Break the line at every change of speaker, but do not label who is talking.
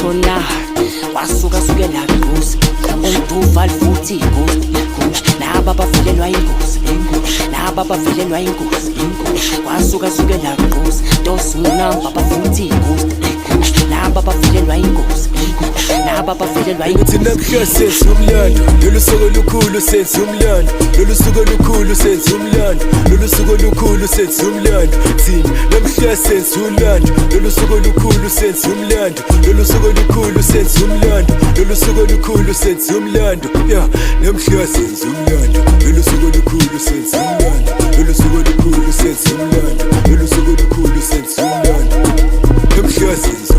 Khona wasuka sukela kuze umduval futhi ghost, laba bavelelwa ingozi, laba bavelelwa ingozi. Wasuka sukela kuze tosunamba bafuthi ghost, laba bavelelwa ingozi, laba bavelelwa
Ngithi
ingozi.
Namhla senza umlando, lolu suku olukhulu, senza umlando, lolu suku olukhulu, senza umlando, lolu suku olukhulu, senza umlando. Thina namhla senza umlando, lolu suku olukhulu, senza umlando, lolu suku olukhulu, senza umlando, lolu suku olukhulu, senza umlando. Yeah, namhla senza umlando, lolu suku olukhulu, senza umlando, lolu suku olukhulu, senza umlando, lolu suku olukhulu, senza umlando, namhla senza